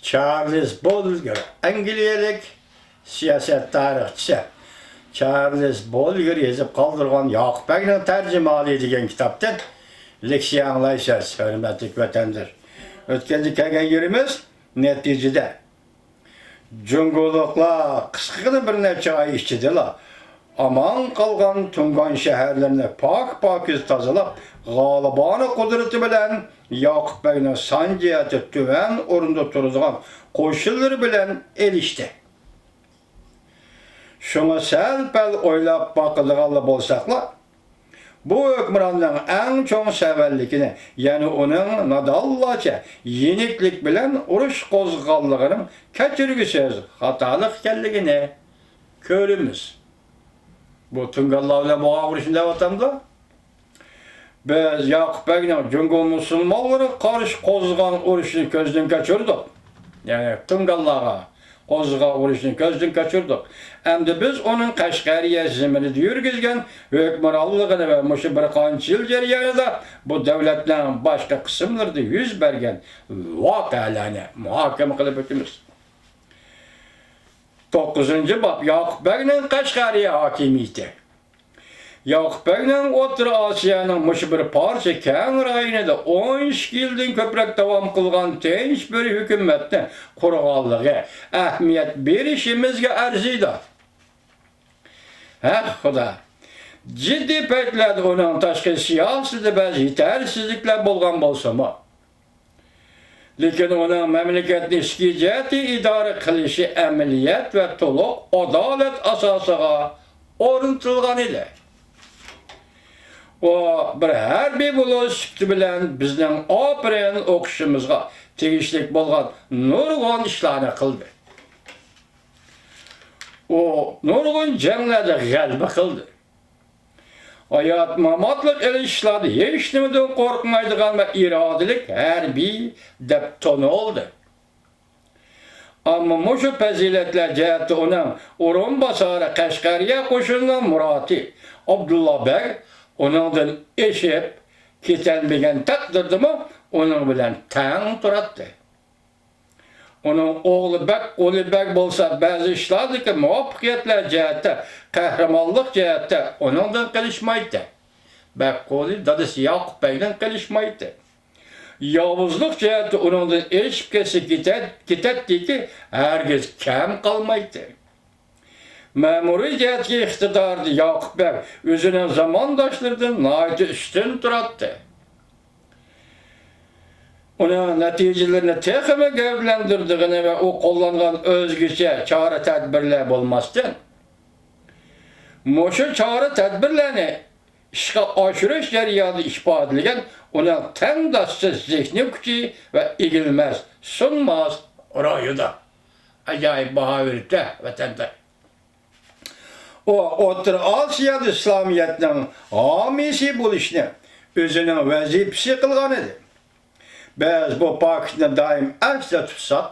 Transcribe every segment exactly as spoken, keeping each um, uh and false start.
چارلىز بولگېر، ئەنگلىيەلىك سىياسەت تارىخچىسى چارلىز بولگېر يېزىپ قالدۇرغان ياقۇپ بەگنىڭ تەرجىمىھالى دېگەن كىتابتىن لېكسىيە ئاڭلايسىز، ھۆرمەتلىك ۋەتەنداش. ئۆتكەندە كەلگەن يېرىمىز نەتىجىدە جۇڭگولۇقلار قىسقىغىنە بىر نەچچە ئاي ئىچىدىلا ئامان قالغان تۇڭگان شەھەرلىرىنى پاك-پاكىز تازىلاپ، غالىبانە قۇدرىتى بىلەن ياقۇپ بەگنىڭ سان جەھەتتە تۆۋەن ئورۇندا تۇرىدىغان قوشۇنلىرى بىلەن ئېلىشتى. شۇڭا سەل-پەل ئويلاپ باقىدىغانلا بولساقلا، بۇ ھۆكۈمراننىڭ ئەڭ چوڭ سەۋەنلىكىنى، يەنى ئۇنىڭ نادانلارچە يېنىكلىك بىلەن ئۇرۇش قوزغىغانلىقىنىڭ كەچۈرگۈسىز خاتالىق ئىكەنلىكىنى كۆرىمىز. بۇ تۇڭگانلار بىلەن بولغان ئۇرۇشنى دەۋاتامدۇ؟ بىز ياقۇپ بەگنىڭ جۇڭگو مۇسۇلمانلىرىغا قارشى قوزغىغان ئۇرۇشىنى كۆزدىن كەچۈردۇق. يەنى تۇڭگانلارغا قوزغىغان ئۇرۇشىنى كۆزدىن كەچۈردۇق. ئەمدى بىز ئۇنىڭ قەشقەرىيە زېمىنىدا يۈرگۈزگەن ھۆكۈمرانلىقىنى ۋە مۇشۇ بىر قانچە يىل جەريانىدا بۇ دۆلەتنىڭ باشقا قىسىملىرىدا يۈز بەرگەن ۋەقەلەرنى مۇھاكىمە قىلىپ ئۆتىمىز. توققۇزىنچى باب، ياقۇپ بەگنىڭ قەشقەرىيە ھاكىمىيىتى. ياقۇپ بەگنىڭ ئوتتۇرا ئاسىيانىڭ مۇشۇ بىر پارچە كەڭ رايونىدا ئون ئىككى يىلدىن كۆپرەك داۋام قىلغان تىنچ بىر ھۆكۈمەتنى قۇرغانلىقى ئەھمىيەت بېرىشىمىزگە ئەرزىيدۇ. ھەق خۇدا! جىددىي پەيتلەردە ئۇنىڭ تاشقى سىياسىتىدە بەزى يېتەرسىزلىكلەر بولغان بولسىمۇ، لېكىن ئۇنىڭ مەملىكەتنى ئىچكى جەھەتتىن ئىدارە قىلىشى ئەمەلىيەت ۋە تولۇق ئادالەت ئاساسىغا ئورنىتىلغان ئىدى. ئۇ بىر ھەربىي بولۇش سۈپىتى بىلەن بىزنىڭ ئاپىرىن ئوقۇشىمىزغا تېگىشلىك بولغان نۇرغۇن ئىشلارنى قىلدى. ئۇ نۇرغۇن جەڭلەردە غەلىبە قىلدى. ھايات-ماماتلىق ئېلىشىشلاردا ھېچنېمىدىن قورقمايدىغان ۋە ئىرادىلىك ھەربىي دەپ تونۇلدى. ئەمما مۇشۇ پەزىلەتلەر جەھەتتە ئۇنىڭ ئورۇنباسارى قەشقەرىيە قوشۇنىنىڭ مۇراتى ئابدۇللا بەگ ئۇنىڭدىن ئېشىپ كېتەلمىگەن تەقدىردىمۇ ئۇنىڭ بىلەن تەڭ تۇراتتى. ئۇنىڭ ئوغلى بەكقۇلى بەگ بولسا بەزى ئىشلاردىكى مۇۋەپپەقىيەتلەر جەھەتتە، قەھرىمانلىق جەھەتتە ئۇنىڭدىن قېلىشمايتتى. بەكقۇلى دادىسى ياقۇپ بەگدىن قېلىشمايتتى. ياۋۇزلۇق جەھەتتە ئۇنىڭدىن ئېشىپ كەتسە كېتەت-، كېتەتتىكى، ھەرگىز كەم قالمايتتى. مەمۇرىي جەھەتتىكى ئىقتىدارىدا ياقۇپ بەگ ئۆزىنىڭ زامانداشلىرىدىن ناھايىتى ئۈستۈن تۇراتتى. ئۇنىڭ نەتىجىلىرىنى تېخىمۇ گەۋدىلەندۈرىدىغىنى ۋە ئۇ قوللانغان ئۆزگىچە چارە-تەدبىرلەر بولماستىن، مۇشۇ چارە-تەدبىرلەرنى ئىشقا ئاشۇرۇش جەريانىدا ئىپادىلىگەن ئۇنىڭ تەڭداشسىز زېھنىي كۈچى ۋە ئېگىلمەس، سۇنماس روھىدۇر. ئاجايىپ باھا بېرىپتۇ ۋەتەنداش. ئۇ ئوتتۇرا ئاسىيادا ئىسلامىيەتنىڭ ھامىيسى بولۇشنى ئۆزىنىڭ ۋەزىپىسى قىلغان ئىدى. بىز بۇ پاكىتنى دائىم ئەستە تۇتساق،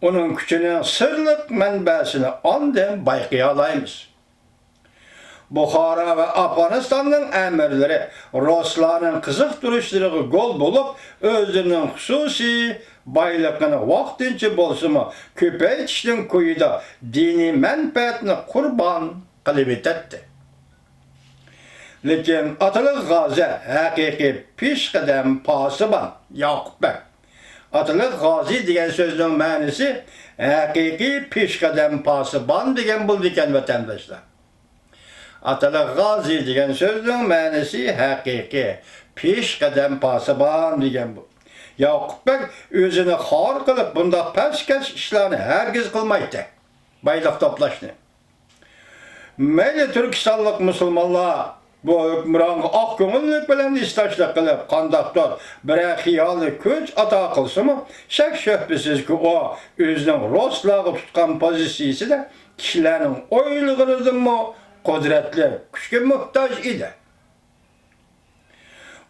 ئۇنىڭ كۈچىنىڭ سىرلىق مەنبەسىنى ئاندىن بايقىيالايمىز. بۇخارا ۋە ئافغانىستاننىڭ ئەمىرلىرى رۇسلارنىڭ قىزىقتۇرۇشلىرىغا گول بولۇپ، ئۆزلىرىنىڭ خۇسۇسىي بايلىقىنى ۋاقتىنچە بولسىمۇ كۆپەيتىشنىڭ كويىدا دىنىي مەنپەئەتنى قۇربان قىلىۋېتەتتى. لېكىن ئاتىلىق غازى ھەقىقىي پېشقەدەم پاسىبان ياقۇپ بەگ. ئاتىلىق غازى دېگەن سۆزنىڭ مەنىسى ھەقىقىي پېشقەدەم پاسىبان دېگەن بولىدىكەن، ۋەتەنداشلار. ئاتىلىق غازى دېگەن سۆزنىڭ مەنىسى ھەقىقىي پېشقەدەم پاسىبان دېگەن بۇ. ياقۇپ بەگ ئۆزىنى خار قىلىپ بۇنداق پەسكەش ئىشلارنى ھەرگىز قىلمايتتى. بايلىق توپلاشنى. مەيلى تۈركىستانلىق مۇسۇلمانلار بۇ ھۆكۈمرانغا ئاق كۆڭۈللۈك بىلەن ھېسداشلىق قىلىپ، قانداقتۇر بىرەر خىيالىي كۈچ ئاتا قىلسىمۇ، شەك-شۈبھىسىزكى، ئۇ ئۆزىنىڭ رۇسلارغا تۇتقان پوزىتسىيىسىدە كىشىلەرنىڭ ئويلىغىنىدىنمۇ قۇدرەتلىك كۈچكە موھتاج ئىدى.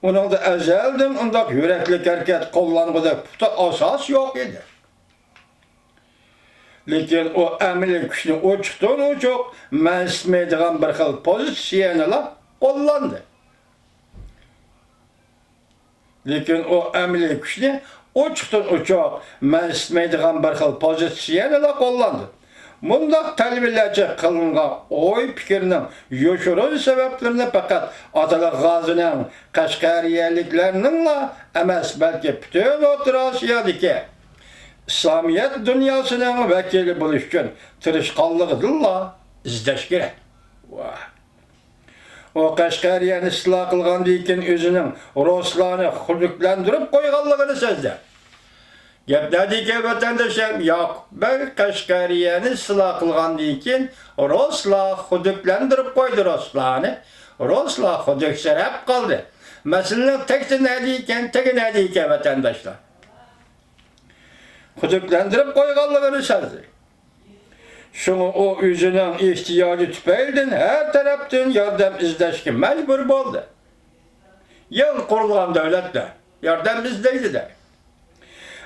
ئۇنىڭدا ئەزەلدىن ئۇنداق يۈرەكلىك ھەرىكەت قوللانغۇدەك پۇختا ئاساس يوق ئىدى. لېكىن ئۇ ئەمەلىي كۈچنى ئوچۇقتىن-ئوچۇق مەنسىتمەيدىغان بىر خىل پوزىتسىيەنىلا قوللاندى. لېكىن ئۇ ئەمەلىي كۈچنى ئوچۇقتىن ئوچۇق مەنسىتمەيدىغان بىر خىل پوزىتسىيەنىلا قوللاندى. مۇنداق تەلۋىلەرچە قىلىنغان ئوي-پىكىرنىڭ يوشۇرۇن سەۋەبلىرىنى پەقەت ئاتىلىق غازىنىڭ، قەشقەرىيەلىكلەرنىڭلا ئەمەس، بەلكى پۈتۈن ئوتتۇرا ئاسىيادىكى ئىسلامىيەت دۇنياسىنىڭ ۋەكىلى بولۇش ئۈچۈن تىرىشقانلىقىدىنلا ئىزدەش كېرەك. ۋاھ. ئۇ قەشقەرىيەنى ئىستىلا قىلغاندىن كېيىن ئۆزىنىڭ رۇسلارنى خۇدۈكلەندۈرۈپ قويغانلىقىنى سۆزلەپ. گەپ نەدىكەن ۋەتەندىشىم؟ ياقۇپ بەگ قەشقەرىيەنى ئىستىلا قىلغاندىن كېيىن رۇسلار خۇدۈكلەندۈرۈپ قويدى رۇسلارنى. رۇسلار خۇدۈكسىرەپ قالدى. مەسىلىنىڭ تەكتى نەدىكەن، تېگى نەدىكەن ۋەتەنداشلار؟ خۇدۈكلەندۈرۈپ قويغانلىقىنى سۆزلىدى. شۇڭا ئۇ ئۆزىنىڭ ئېھتىياجى تۈپەيلىدىن ھەر تەرەپتىن ياردەم ئىزدەشكە مەجبۇر بولدى. يېڭى قۇرۇلغان دۆلەتلەر ياردەم ئىزدەيدۇ دەي.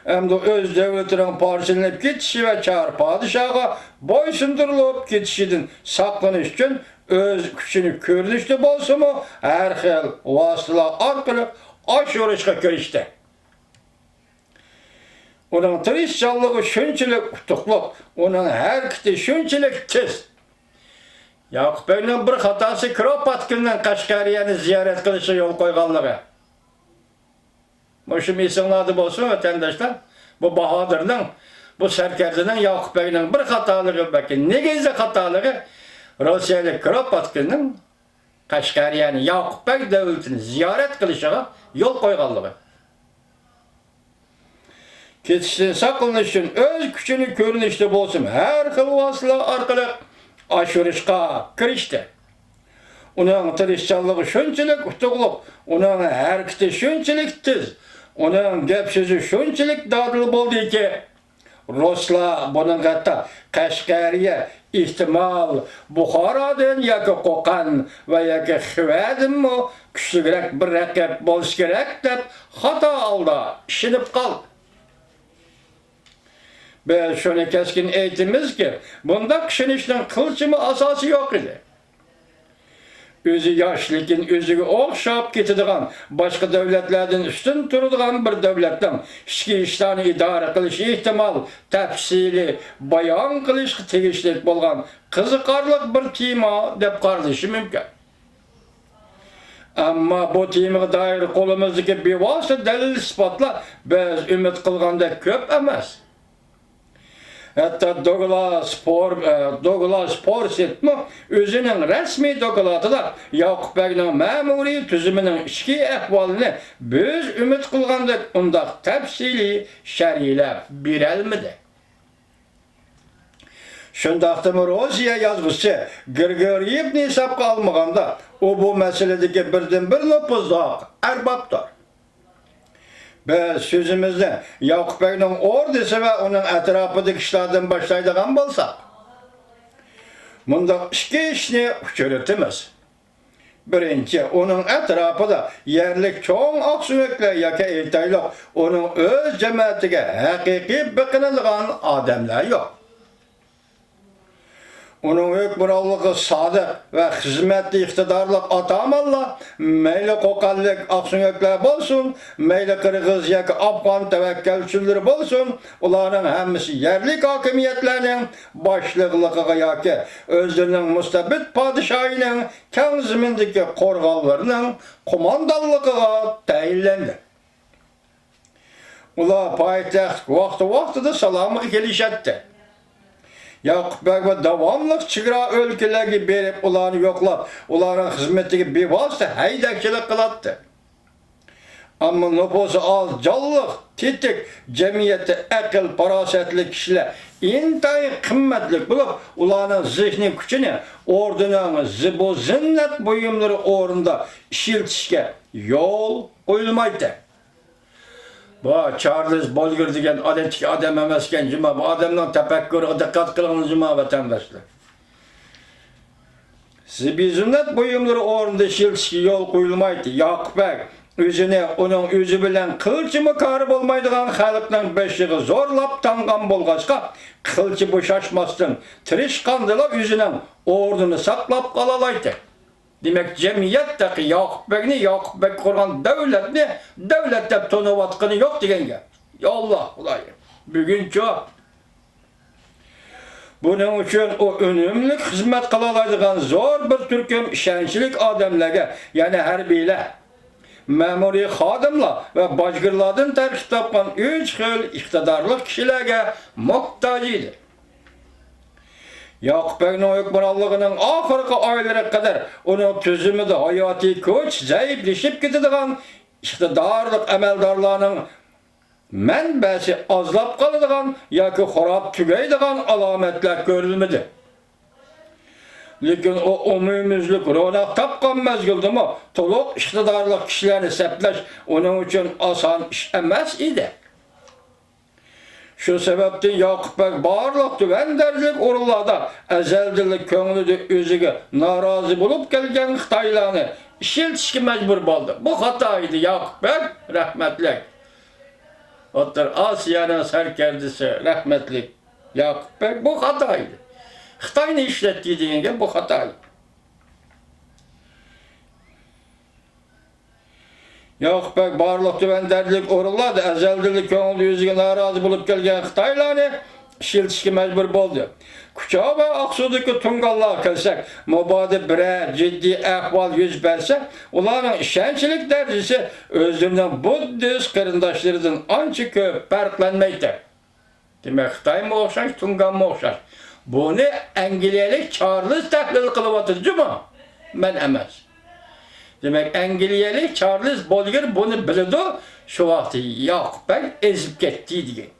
ئەمدى ئۆز دۆلىتىنىڭ پارچىلىنىپ كېتىشى ۋە چار پادىشاھقا بويسۇندۇرۇلۇپ كېتىشىدىن ساقلىنىش ئۈچۈن ئۆز كۈچىنى كۆرۈنۈشتە بولسىمۇ ھەر خىل ۋاسىتىلەر ئارقىلىق ئاشۇرۇشقا كىرىشتى. ئۇنىڭ تىرىشچانلىقى شۇنچىلىك ئۇتۇقلۇق، ئۇنىڭ ھەرىكىتى شۇنچىلىك تېز. ياقۇپ بەگنىڭ بىر خاتاسى كروپاتكىننىڭ قەشقەرىيەنى زىيارەت قىلىشىغا يول قويغانلىقى. مۇشۇ ئېسىڭلاردا بولسۇن، ۋەتەنداشلار. بۇ باھادىرنىڭ، بۇ سەركەردىنىڭ، ياقۇپ بەگنىڭ بىر خاتالىقى، بەلكى نېگىزلىك خاتالىقى، روسىيەلىك كروپاتكىننىڭ قەشقەرىيەنى ياقۇپ بەگ دۆلىتىنى زىيارەت قىلىشىغا يول قويغانلىقى. كېتىشتىن ساقلىنىش ئۈچۈن ئۆز كۈچىنى كۆرۈنۈشتە بولسىمۇ ھەر خىل ۋاسىتىلەر ئارقىلىق ئاشۇرۇشقا كىرىشتى. ئۇنىڭ تىرىشچانلىقى شۇنچىلىك ئۇتۇقلۇق، ئۇنىڭ ھەرىكىتى شۇنچىلىك تېز، ئۇنىڭ گەپ سۆزى شۇنچىلىك دادىل بولدىكى، رۇسلار بۇنىڭغا ھەتتا قەشقەرىيە، ئېھتىمال، بۇخارادىن ياكى قوقەن ۋە ياكى خىۋەدىنمۇ كۈچلۈكرەك بىر رەقىب بولسا كېرەك دەپ خاتا ھالدا ئىشىنىپ قالدى. بىز شۇنى كەسكىن ئېيتىمىزكى، بۇنداق ئىشىنىشنىڭ قىلچىمۇ ئاساسى يوق ئىدى. ئۆزى ياش، لېكىن ئۆزىگە ئوخشاپ كېتىدىغان، باشقا دۆلەتلەردىن ئۈستۈن تۇرىدىغان بىر دۆلەتنىڭ ئىچكى ئىشلارنى ئىدارە قىلىشى ئېھتىمال تەپسىلىي بايان قىلىشقا تېگىشلىك بولغان قىزىقارلىق بىر تېما دەپ قارىلىشى مۇمكىن. ئەمما بۇ تېمىغا دائىر قولىمىزدىكى بىۋاسىتە دەلىل-ئىسپاتلار بىز ئۈمىد قىلغاندەك كۆپ ئەمەس. ھەتتا دوگلاس پور-، ئە، دوگلاس پورسېتمۇ ئۆزىنىڭ رەسمىي دوكلاتىدا ياقۇپ بەگنىڭ مەمۇرىي تۈزۈمىنىڭ ئىچكى ئەھۋالىنى بىز ئۈمىد قىلغاندەك ئۇنداق تەپسىلىي شەرھلەپ بېرەلمىدى. شۇنداقتىمۇ روسىيە يازغۇچىسى گرىگوريېۋنى ھېسابقا ئالمىغاندا، ئۇ بۇ مەسىلىدىكى بىردىنبىر نوپۇزلۇق ئەربابتۇر. بىز سۆزىمىزنى ياقۇپ بەگنىڭ ئوردىسى ۋە ئۇنىڭ ئەتراپىدىكى ئىشلاردىن باشلايدىغان بولساق، مۇنداق ئىككى ئىشنى ئۇچرىتىمىز. بىرىنچى، ئۇنىڭ ئەتراپىدا يەرلىك چوڭ ئاقسۆڭەكلەر ياكى ئېيتايلۇق، ئۇنىڭ ئۆز جەمەتىگە ھەقىقىي بېقىنىدىغان ئادەملەر يوق. ئۇنىڭ ھۆكۈمرانلىقىغا سادىق ۋە خىزمەتتە ئىقتىدارلىق ئاتامانلار، مەيلى قوقەنلىك ئاقسۆڭەكلەر بولسۇن، مەيلى قىرغىز ياكى ئافغان تەۋەككەلچىلىرى بولسۇن، ئۇلارنىڭ ھەممىسى يەرلىك ھاكىمىيەتلەرنىڭ باشلىقلىقىغا ياكى ئۆزلىرىنىڭ مۇستەبىت پادىشاھىنىڭ كەڭ زېمىندىكى قورغانلىرىنىڭ قوماندانلىقىغا تەيىنلەندى. ئۇلار پايتەخت ۋاقتى-ۋاقتىدا سالامغا كېلىشەتتى. ياقۇپ بەگ داۋاملىق چېگرا ئۆلكىلەرگە بېرىپ، ئۇلارنى يوقلاپ، ئۇلارنىڭ خىزمىتىگە بىۋاسىتە ھەيدەكچىلىك قىلاتتى. ئەمما نوپۇسى ئاز، جانلىق، تېتىك، جەمئىيەتتە ئەقىل-پاراسەتلىك كىشىلەر ئىنتايىن قىممەتلىك بولۇپ، ئۇلارنىڭ زېھنىي كۈچىنى ئوردىنىڭ زىبۇ-زىننەت بۇيۇملىرى ئورنىدا ئىشلىتىشكە يول قويۇلمايتتى. بۇ چارلىز بولگېر دېگەن ئادەتتىكى ئادەم ئەمەسكەن جۇما. بۇ ئادەمنىڭ تەپەككۇرىغا دىققەت قىلىڭلار جۇما، ۋەتەنداشلار. زىبۇ-زىننەت بۇيۇملىرى ئورنىدا ئىشلىتىشكە يول قويۇلمايتتى. ياقۇپ بەگ ئۆزىنى ئۇنىڭ ئۆزى بىلەن قىلچىمۇ كارى بولمايدىغان خەلقنىڭ بېشىغا زورلاپ تاڭغان بولغاچقا، قىلچە بوشاشماستىن، تىرىشقاندىلا ئۆزىنىڭ ئورنىنى ساقلاپ قالالايتتى. دېمەك، جەمئىيەت تېخى ياقۇپ بەگنى، ياقۇپ بەگ قۇرغان دۆلەتنى دۆلەت دەپ تونۇۋاتقىنى يوق دېگەن گەپ. يا ئاللا، خۇدايىم، بۈگۈنچۇ؟ بۇنىڭ ئۈچۈن ئۇ ئۈنۈملۈك خىزمەت قىلالايدىغان زور بىر تۈركۈم ئىشەنچلىك ئادەملەرگە، يەنى ھەربىيلەر، مەمۇرىي خادىملار ۋە باجگىرلاردىن تەركىب تاپقان ئۈچ خىل ئىقتىدارلىق كىشىلەرگە موھتاج ئىدى. ياقۇپ بەگنىڭ ھۆكۈمرانلىقىنىڭ ئاخىرقى ئايلىرىغا قەدەر ئۇنىڭ تۈزۈمىدە ھاياتىي كۈچ زەئىپلىشىپ كېتىدىغان ئىقتىدارلىق ئەمەلدارلارنىڭ مەنبەسى ئازلاپ قالىدىغان ياكى خوراپ تۈگەيدىغان ئالامەتلەر كۆرۈلمىدى. لېكىن ئۇ ئومۇميۈزلۈك روناق تاپقان مەزگىلدىمۇ تولۇق ئىقتىدارلىق كىشىلەرنى سەپلەش ئۇنىڭ ئۈچۈن ئاسان ئىش ئەمەس ئىدى. شۇ سەۋەبتىن ياقۇپ بەگ بارلىق تۆۋەن دەرىجىلىك ئورۇنلاردا ئەزەلدىنلا كۆڭلىدە ئۆزىگە نارازى بولۇپ كەلگەن خىتايلارنى ئىشلىتىشكە مەجبۇر بولدى. بۇ خاتا ئىدى، ياقۇپ بەگ رەھمەتلىك. ئوتتۇرا ئاسىيانىڭ سەركەردىسى رەھمەتلىك ياقۇپ بەگ، بۇ خاتا ئىدى. خىتاينى ئىشلەتتى دېگەن گەپ بۇ خاتا ئىدى. ياقۇپ بەگ بارلىق تۆۋەن دەرىجىلىك ئورۇنلاردا ئەزەلدىنلا كۆڭلىدە ئۆزىگە نارازى بولۇپ كەلگەن خىتايلارنى ئىشلىتىشكە مەجبۇر بولدى. كۇچا ۋە ئاقسۇدىكى تۇڭگانلارغا كەلسەك، مۇبادا بىرەر جىددىي ئەھۋال يۈز بەرسە، ئۇلارنىڭ ئىشەنچلىك دەرىجىسى ئۆزلىرىنىڭ بۇددىست قېرىنداشلىرىدىن ئانچە كۆپ پەرقلەنمەيتتى. دېمەك، خىتايمۇ ئوخشاش، تۇڭگانمۇ ئوخشاش. بۇنى ئەنگلىيەلىك چارلىز تەھلىل قىلىۋاتىدۇ جۇمۇ، مەن ئەمەس. دېمەك، ئەنگلىيەلىك چارلىز بولگېر بۇنى بىلىدۇ، شۇ ۋاقىتتا ياقۇپ بەگ ئېزىپ كەتتى دېگەن.